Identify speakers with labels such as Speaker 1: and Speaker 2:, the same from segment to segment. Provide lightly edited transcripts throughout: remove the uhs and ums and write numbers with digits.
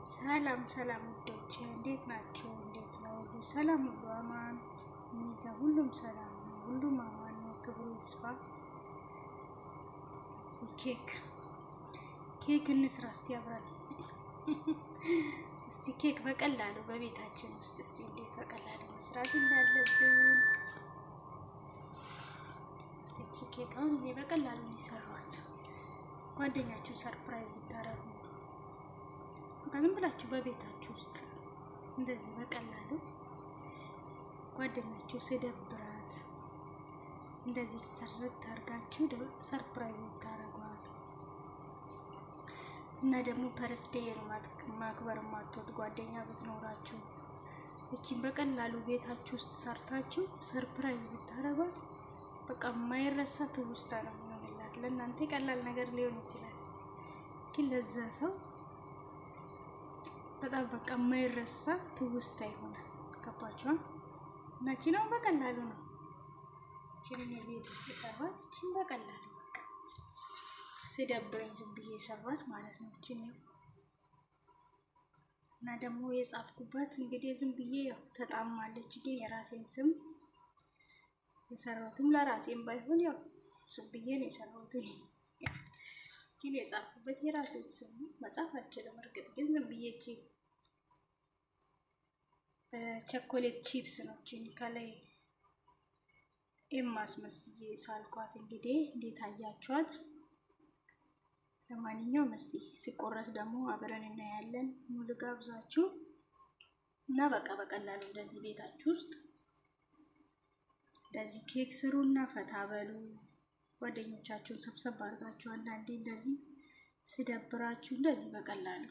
Speaker 1: ሰላም ሰላም ውዶች እንዴት ናችሁ? እንዴት ነው? ሁሉ ሰላም፣ ሁሉ አማን። እኔ ጋር ሁሉም ሰላም ነው፣ ሁሉም አማን ነው። ክብሩ ይስፋ። እስቲ ኬክ እንስራ እስቲ አብረን። እስቲ ኬክ በቀላሉ በቤታችን ውስጥ እስቲ እንዴት በቀላሉ መስራት እንዳለብን። እስቲ እቺ ኬክ አሁን እኔ በቀላሉ ነው የሰራኋት። ጓደኛችሁ surprise ብታረጉ፣ በቃ ዝም ብላችሁ በቤታችሁ ውስጥ እንደዚህ በቀላሉ ጓደኛችሁ ሲደብራት እንደዚህ ሰርት አድርጋችሁ surprise ብታረጓት እና ደግሞ birthday ማክበር የማትወድ ጓደኛ ብትኖራችሁ እቺን በቀላሉ ቤታችሁ ውስጥ ሰርታችሁ surprise ብታረጓት በቃ የማይረሳ ትውስታ ነው የሚሆንላት። ለእናንተ ቀላል ነገር ሊሆን ይችላል፣ ግን ለዛ ሰው በጣም በቃ የማይረሳ ትውስታ ይሆናል። ገባችኋል? እና እቺ ነው በቀላሉ ነው እቺን እኔ ቤት ውስጥ የሰራት፣ እቺን በቀላሉ በቃ ሲደብረኝ ዝም ብዬ የሰራት ማለት ነው። እቺን እና ደግሞ የጻፍኩባት እንግዲህ ዝም ብዬ ያው ተጣማለች፣ ግን የራሴን ስም የሰራሁትም ለራሴም ባይሆን ያው ዝም ብዬ ነው የሰራሁት። ግን የጻፍኩበት የራሴን ስም፣ መጻፍ አልችልም። እርግጥ ግን ዝም ብዬ እቺ በ chocolate chips ነው እቺን ከላይ ኤም አስመስዬ ሳልኳት። እንግዲህ እንዴት አያችኋት? ለማንኛውም እስቲ ሲቆረስ ደግሞ አብረን እናያለን። ሙሉ ጋብዛችሁ እና በቃ በቀላሉ እንደዚህ ቤታችሁ ውስጥ እንደዚህ ኬክ ስሩና ፈታ በሉ። ጓደኞቻችሁን ሰብሰብ አድርጋችሁ አንዳንዴ እንደዚህ ሲደብራችሁ እንደዚህ በቀላሉ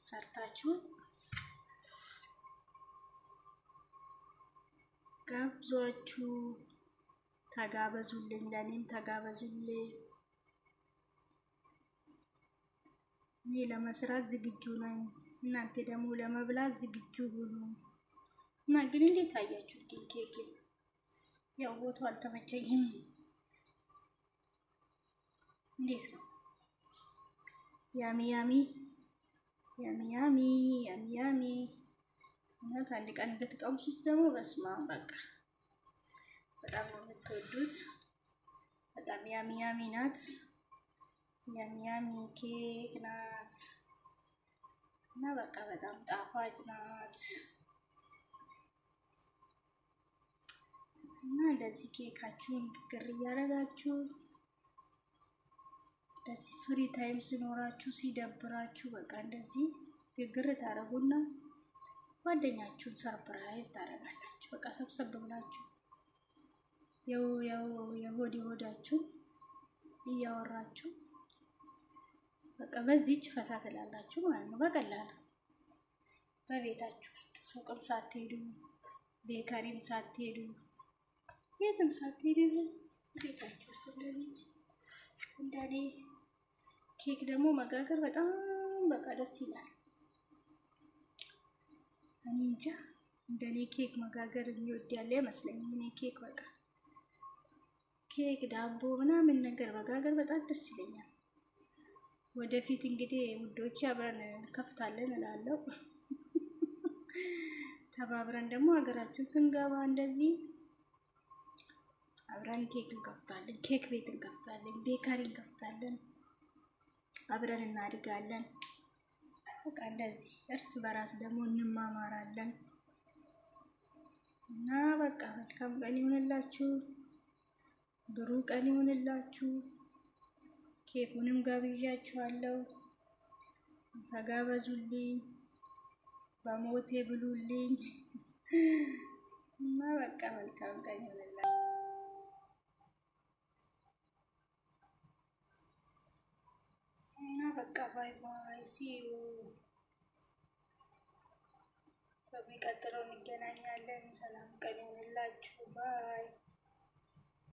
Speaker 1: ሰርታችሁ ጋብዟችሁ፣ ተጋበዙልኝ፣ ለእኔም ተጋበዙልኝ። እኔ ለመስራት ዝግጁ ነኝ፣ እናንተ ደግሞ ለመብላት ዝግጁ ሁኑ። እና ግን እንዴት አያችሁት? ግን ኬክ ያው ቦታው አልተመቸኝም። እንዴት ነው? Yummy yummy yummy yummy yummy yummy። እውነት አንድ ቀን ብትቀምሱት ደግሞ በስመ አብ በቃ በጣም ነው የምትወዱት። በጣም yummy yummy ናት። Yummy yummy ኬክ ናት እና በቃ በጣም ጣፋጭ ናት። እና እንደዚህ ኬካችሁን ግግር እያደረጋችሁ እንደዚህ free time ሲኖራችሁ ሲደብራችሁ በቃ እንደዚህ ግግር ታደርጉና ጓደኛችሁን surprise ታደርጋላችሁ። በቃ ሰብሰብ ብላችሁ የሆድ የሆዳችሁን እያወራችሁ በቃ በዚች ፈታ ትላላችሁ ማለት ነው። በቀላሉ በቤታችሁ ውስጥ ሱቅም ሳትሄዱ፣ bakery ም ሳትሄዱ፣ የትም ሳትሄዱ ቤታችሁ ውስጥ እንደዚህ እንደኔ ኬክ ደግሞ መጋገር በጣም በቃ ደስ ይላል። እኔ እንጃ እንደኔ ኬክ መጋገር የሚወድ ያለ አይመስለኝም። እኔ ኬክ በቃ ኬክ፣ ዳቦ ምናምን ነገር መጋገር በጣም ደስ ይለኛል። ወደፊት እንግዲህ ውዶች አብረን እንከፍታለን እላለሁ። ተባብረን ደግሞ ሀገራችን ስንገባ እንደዚህ አብረን ኬክ እንከፍታለን፣ ኬክ ቤት እንከፍታለን፣ bakery እንከፍታለን፣ አብረን እናድጋለን። በቃ እንደዚህ እርስ በራስ ደግሞ እንማማራለን እና በቃ መልካም ቀን ይሁንላችሁ፣ ብሩህ ቀን ይሁንላችሁ። ኬኩንም ጋብዣችኋለሁ፣ ተጋበዙልኝ፣ በሞቴ ብሉልኝ እና በቃ መልካም ቀን ይሁንላችሁ። እና በቃ bye bye፣ see you፣ በሚቀጥለው እንገናኛለን። ሰላም ቀን ይሁንላችሁ። Bye።